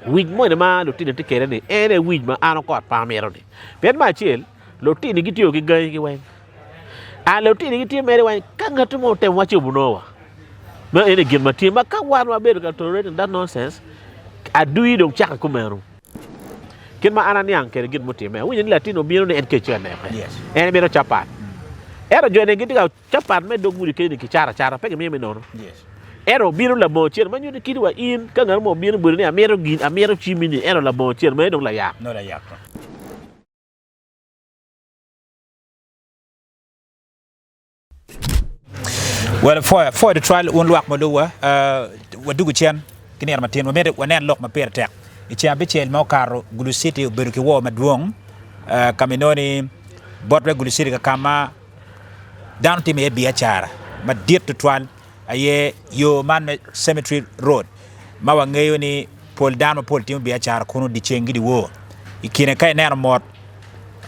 Wic moni ma lutini tye kwede ni en aye wic ma an okot pe amito ni. Pien me acel, lutini gitiyo ki gangi gi weng. And lutini gitye mere weng ka ngat mo otemo wa ci obunowa. Meno ene gin ma tye ma ka wan wabedo ka tolerating that nonsense, adui dong cake kumeno. Kit ma an aniang kwede gin mutimme, awinyo ni latin obino ni en kec tye ka neke, en mito capat. Ento jo-ni gitye ka capat me dog gudi keni kicato acata, pe gimiyo me nono. Ento obino labongo cente, ma nyuto ni kadi wa in ka ngat mo obino boti ni amito gin, amito cimmi-ni, ento labongo cente, meno dong layak. Well, apwoyo, apwoyo tutwal wun lwak ma luwa. Uh, wadugu cen ki nino matin, wamito wanen lok ma pire tek. I ceng abicel ma okato, Gulu City obedo ki woo madwong, uh, ka ma inongo ni bot me Gulu City ka ma dano timo iye biacara madit tutwal aye yo man me Cemetery Road ma wangeyo ni pol dano mapol timo biacara kunu dyeceng ki dyewor. I kine ka ineno mot,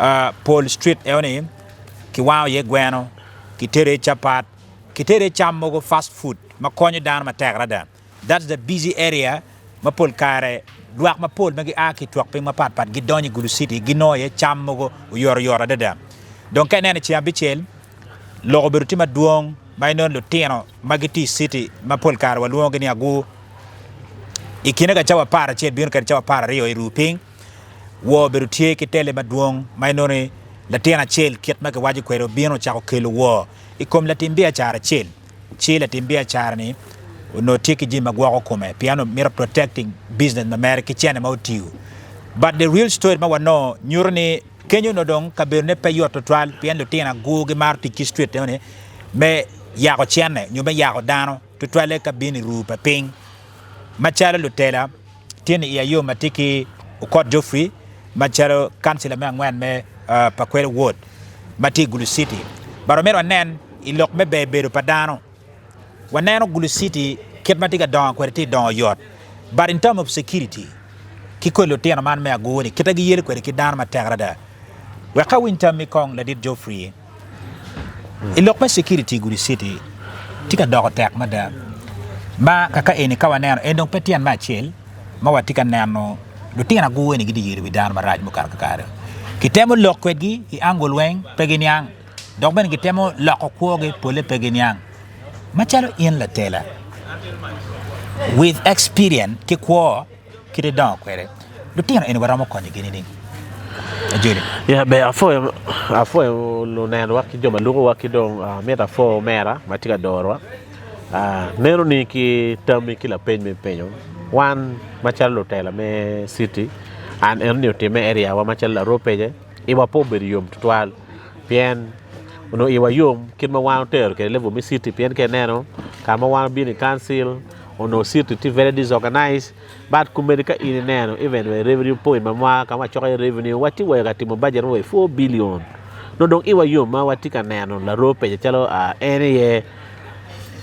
uh, pol street eno ni kiwango iye gweno, kitedo iye capat, kitedo iye cam mogo fast food ma konyo dano matek adada. That's the busy area ma pol kare lwak mapol ma gia ki i twok piny mapat pat gidonyo i Gulu City ginongo iye cam mogo oyotoyot adada. Dong ka ineno i ceng abicel, lok obedo tye madwong ma inongo lutino ma gitye i city ma pol kare walwongogi ni agur i kine ka cawa 11 bino kede cawa 12 i ruu piny. Woo obedo tye ki tele madwong ma inongo ni latin acel kit ma kiwaco kwede obino ocako kelo woo i kom latim biacara acel ci latim biacara-ni onongo tye ki jami ma gwoko kome pien onongo mito protecting business ma mere ki cene ma otiyo but the real story ma wanongo nyuto ni kenyo onongo dong kabedone pe yot tutwal pien lutino agur gimaro tic ki street enoni me yako cene nyo me yako dano tutwalle ka bino i ruu pa piny macalo lutela tye ni iya yom atye ki Okot Geoffrey macalo kancila me angwen me Pakwele Ward ma tye i Gulu City. But omyero wanen i lok me ber bedo pa dano. Waneno Gulu City kit ma tye ka dongo kwede tye ka dongo oyot but in term of security ki kodi lutino man me agur ni kite giyelo kwede ki dano matek adada. Wek awiny tammi kong ladit Geoffrey. I lok me security i Gulu City tye ka doko tek mada ma kaka eni ka waneno en dong pe tyen me acel ma watye ka neno lutino agur eni gitye yelo wi dano marac mukato kakare. Kitemo lok kwedgi i angle weng pe giniang dok bene gitemo loko kwogi pole pe giniang. Macalo in latela with experience ki kwo kit idongo kwede, lutino eni waromo konyogi nining? Ajoli. Ya ber apwoyo apwoyo lunenwa ki jo ma lukowa ki dong ah, mito apwo omera ma tye ka dorowa. Ah, neno ni ki tammi ki lapeny ma ipenyo wan macalo lutela me city an eno ni otimme i area wa macalo laroo pece iwa pe obedo yom tutwal pien onongo iwa yom kit ma wan otero kwede level me city pien ka ineno ka ma wan obino i council onongo city tye very disorganized but komedi ka in ineno even wa i revenue point ma mwa ka ma wacoko iye revenue watye wa ka timo budget mo wa i 4 billion nongo dong iwa yom ma watye ka neno laroo peca calo en aye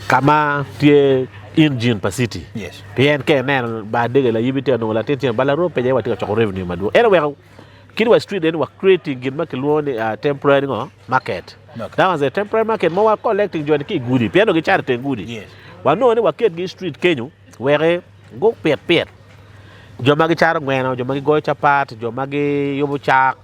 ka ma tye engine pa city pien ka ineno bar dege layibi tye ka nongo latin tye but laroo peca aye watye ka coko revenue madwong ento weko Kit wa street eni wa creating gin ma kilwongo ni temporary ngo market. That was a temporary market ma wa collecting joni ki i gudi pien onongo gicato i teng gudi. Wanongo ni waketgi i street kenyo wek gupit pit jo ma gicato gweno, jo ma gigoyo capat, jo ma giyubo cak.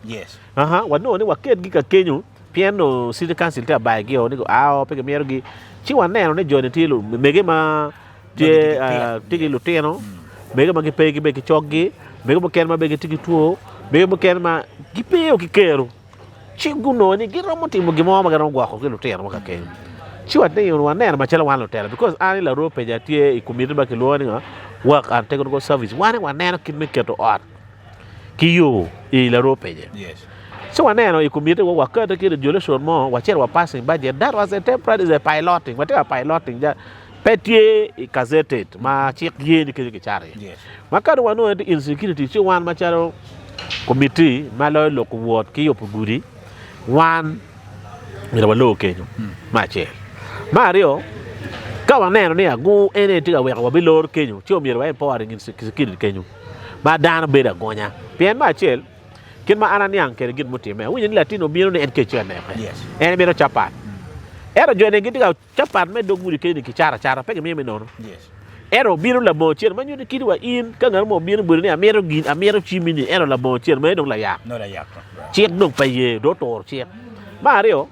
Wanongo ni waketgi ka kenyo pien onongo city council tye ka bayogi ni gua o pe gimitogi ci waneno ni joni tye mege ma tye tye ki lutino, mege ma gipe gibe ki coggi, mege mukene ma bene gitye ki two, mege mukene ma gipe ki kero ci gunongo ni giromo timo gin mo ma giromo gwoko ki lutino ma kakeny ci waneno macalo wan lutela because an i laroo peja atye i komiti ma kilwongo ni ngo work and technical service wan aye waneno kit me keto ot ki yo i laroo peja ci waneno i komiti wa wakete ki resolution mo wacito wa passing budget that was a temporary is a piloting watye ka piloting Pe tye i gazetted ma cik ye ni kenyo kicato iye. Ma ka dong wanongo ni insecurity ci wan macalo committee ma loyo lok wot ki yubo gudi wan myero walor kenyo me acel. Me aryo ka waneno ni agur en aye tye ka weko wabiloro kenyo ci myero wa empowering insecurity kenyo ma dano bedo agonya pien me acel kit ma an aniang kwede gin mutimme awinyo ni latin obino ni en kec tye ka neke en mito capat ento jo-ni gitye ka Capat me dog gudi keni kicato acata pe gimiyo me nono. Ento obino labongo cente ma nyuto kadi wa in ka ngat mo obino boti ni amito gin amito cimmi ni ento labongo cente meno dong layak. Cik dong pe ye dong oturo cik. Me aryo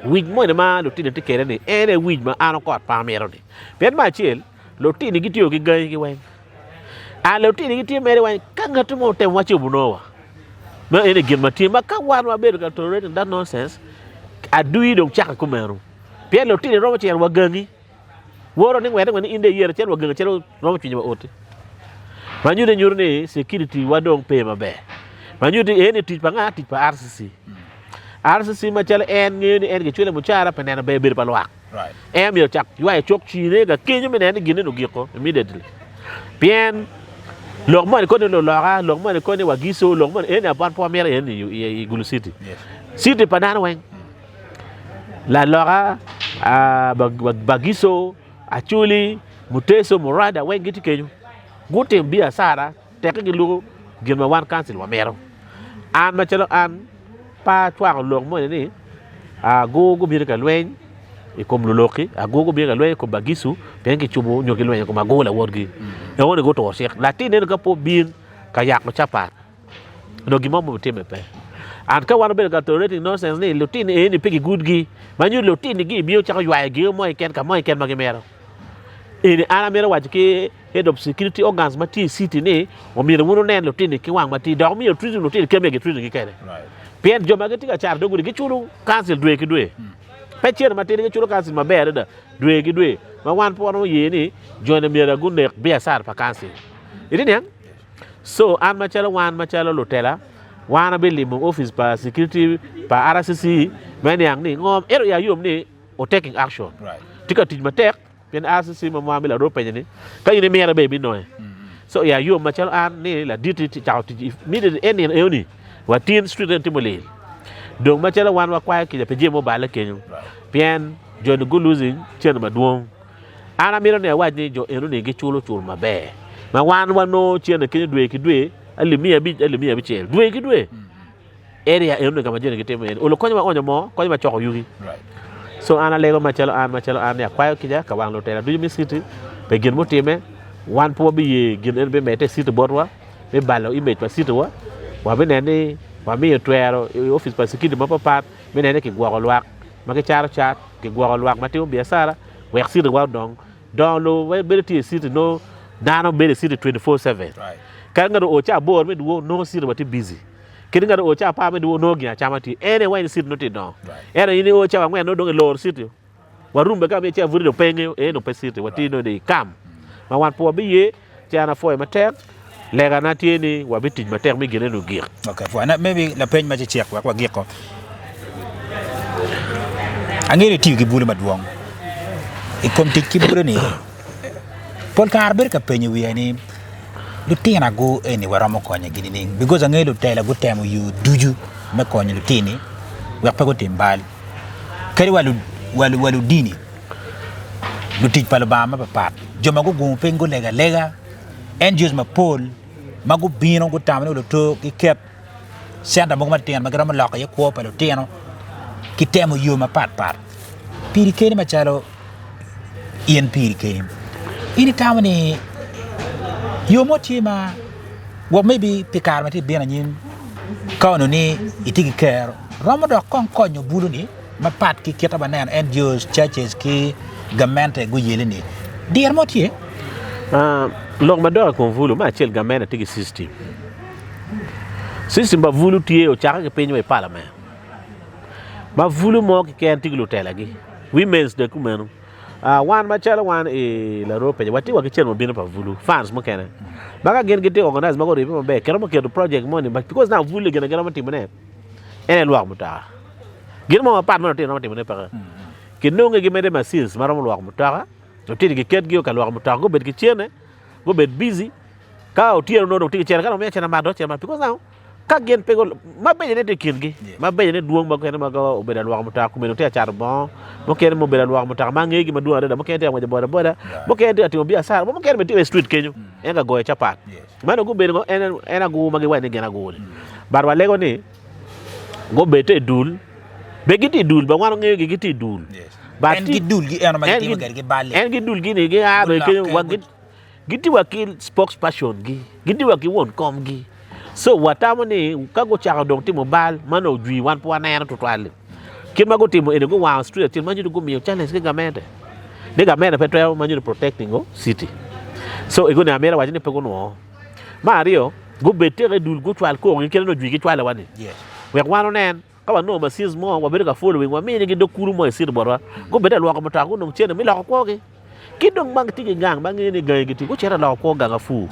wic moni ma lutini tye kwede ni en aye wic ma an okot pe amito ni. Pien me acel lutini gitiyo ki gangi gi weng. A lutini gitye mere weng ka ngat mo otemo wa ci obunowa. Meno eni gin ma tye ma ka wan wabedo ka tolerating that nonsense adui dong cake kumeno. Pien lutini romo cito wa gangi. Woro ni ngwete ngwete ni in dong iyero cel wa gangi cel romo cwinyo wa oti. Ma nyuto nyuto ni security wa dong pe maber. Ma nyuto ni eni tic pa nga? Tic pa RCC. RCC macalo en ngeyo ni en gicwele mucara pi neno ber bedo pa lwak. En myero ocak ywayo cok cine ka kenyo me neno ni gin eni ogiko immediately. Pien lok moni koni luloka, lok moni koni wagico, lok moni eni wan pe wamito eni i Gulu City. City pa dano weng. Laloka, Bagico, Acholi, Muteco, Muranda weng gitye kenyo. Gutim biacara tekke giluko gin ma wan kancil wamito. An macalo an pe acwako lok moni ni ago gubino ka lweny i kom luloki, ago gubino ka lweny i kom Bagicu pien kicubo nyo gilwenyo i kom ago lawotgi. Enoni guturo cik. Latin eni ka pe obin ka yako capat onongo gin mo ma obitimme pe. And ka wan wabedo ka tolerating nonsense ni lutini eni pe gigudgi, ma nyuto lutini gi ibino cako ywayo gin mo keken ka mo keken ma gimito. Eni an amito waco ki head of security organs ma tye i city ni omyero wun wunen lutini ki wang matir dok myero treating lutini kit ma myero gitreating gi kwede. Pien jo ma gitye ka cato dog gudi giculo council dwe ki dwe. Pe cente matidi giculo council maber adada dwe ki dwe ma wan pe waromo ye ni joni myero gunek biacara pa council. Itye niang? So an macalo wan macalo lutela wan abilimo office pa security pa RCC me niang ni ngo ento iya yom ni o taking action tye ka tic matek pien RCC ma mwa me laroo penyo ni ka in imito bene ibinonge so iya yom macalo an ni laditi tye cako tic immediately en nino eno ni wa tin street eni tye mulil dong macalo wan wakwayo kica pi jami mubale kenyo pien joni gu losing cente madwong. An amito ni awac ni jo enoni giculo cul maber ma wan wanongo cente kenyo dwe ki dwe alip miya abic alip 500 dwe ki dwe. Area enoni ka ma joni gitimo iye ni olo konyowa onyo moo konyowa coko yugi. So an alego macalo an macalo an ni akwayo kica ka wang lutela ducu me city pi gin mutime wan pe wabiye gin eni bimedde i city botwa me balo image pa city wa wabineno ni wamiyo twero i opic pa security mapapat me neno ni kigwoko lwak ma gicato cat kigwoko lwak ma timo biacara wek citi wa odong. Dongo lobo wek bedo tye i citi nongo dano bedo i citi 24/7. Kadi ngat oo ca aboro me dyewor nongo citi wa tye busy. Kadi ngat oo ca apar me dyewor nongo gin acama tye. En aye waco ni citi nongo tye dongo. Ento in io cawa angwen nongo dong iloro citi. Wa room bene ka miyo ci abuti dong pe ingeyo eno pe citi watye nongo i kam ma wan pe wabiye. Ci an apwoyo matek, legana tye ni wabitic matek me gin eni ogik. Ok, pwony. Maybe lapeny ma cecek wek wagiko. Angeyo ni itiyo ki bulu madwong. I kom tic ki bulu-ni, pol kare abedo ka penyo wiya ni lutino agu eni waromo konyogi nining? Because angeyo lutela gutemo yo ducu me konyo lutini wek pe gutim bal. Kadi wa wa ludini, lutic pa Lubanga mapapat, jo ma gugungo piny gulega alega, NGOs mapol ma gubino gutamo ni luto giket centa mogo matino ma giromo loko iye kwo pa lutino ki temo yo mapatpat. Piri keni macalo in piri keni, in itamo ni yo mo tye ma gwok maybe pi kare ma tye ka bino anyim ka onongo ni itye ki kero romo dok kong konyo bulu-ni mapat ki kite ma waneno NGOs, churches ki gamente guyele ni diro mo tye. Lok madok i kom bulu, me acel gamente tye ki system. System pa bulu tye ocakke ki piny wa i palament ma bulu mo keken tye ki lutelagi, women's dong kumeno. Wan macalo wan i laroo pece watye wa ki cen mabino pa bulu, funds mukene ma ka gin gitye organize ma guribbe maber kiromo keto project moni because now bulu gin ma giromo timone en aye lwoko mutoka. Gin mo mapat ma lutino romo timone peke. Kinonge gimede machines ma romo lwoko mutoka, lutino giketgi ka lwoko mutoka gubed ki cene, gubed busy, ka otyeno nongo dong tye ki cene ka dong miyo cene mat dong cene mat because now ka gin pe mabecone tye i kingi, mabecone dwong mukene ma obedo alwoko mutoka komeno tye ka cato bongo, mukene ma obedo alwoko mutoka ma angegi madwong adada, mukene tye ka ngweco boda boda, mukene tye ka timo biacara, mukene bene tye wa i street kenyo en ka goyo capat. Meno gubedo ngo en agur ma giwaco ni gin agur-ni. But walego ni gubed i dul, bed gitye i dul, ba wan wangeyogi gitye i dul. But En ki dulgi eno ma gitimo kwede ki bal-li. En ki dulgi-ni gia bene kenyo wa gitye wa ki spokesperson gi, gitye wa ki won komgi. So watamo ni ka gucako dong timo bal ma nongo ojwi wan pe waneno tutwal-li. Kit ma gutimo eni guwango street acel ma nyuto gumiyo challenge ki gamente ni gamente pe twero ma nyuto protecting o city. So ego ni amito awaci ni pe gunwo. Me aryo gubed teke dul gucwal kokogi kit ma nongo ojwi gicwalo wa ni wek wan onen. Ka wanongo machines mo, wabedo ka following, waminigi dog kulu mo i city botwa, gubed ka lwoko mutoka gunong cente me loko kwogi. Ki dong ma gitye ki gang ma ngeyo ni gangi gitye, gucito ka loko kwo gang apur.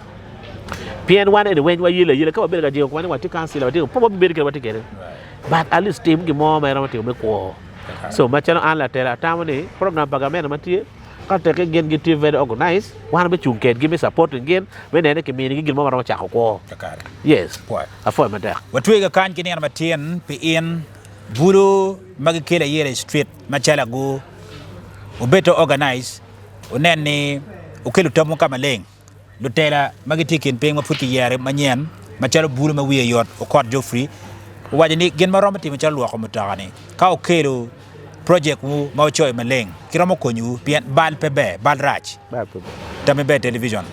Pien wan eni weng wayelo ayela, ka wabedo ka jingo komwa ni watye kancila, watye, pe wabibedo kit ma watye kwede. But at least tim gin mo ma iromo timo me kwo. So macalo an latela atamo ni program pa gamente ma tye, Ka teke gin gitye very organized, wan wabicung kedgi me supporting gin me neno ni kiminigi gin mo ma romo cako kwo. Kakare. Yes. Pwoyo. Apwoyo matek. Watwegi kakany ki nino matin pi in bulu ma gikelo ayela i street macalo agu wubed to organize wunen ni wukelo tamwu ka maleng. Lutela ma gitye i kin piny ma pud kiyero manyen macalo bulu ma wiye yot Okot Geoffrey owaco ni gin ma romo timo calo lwoko mutoka-ni ka wukelo projek wu ma wucoyo maleng kiromo konyowu pien bal pe ber, bal rac. Tammi ber television.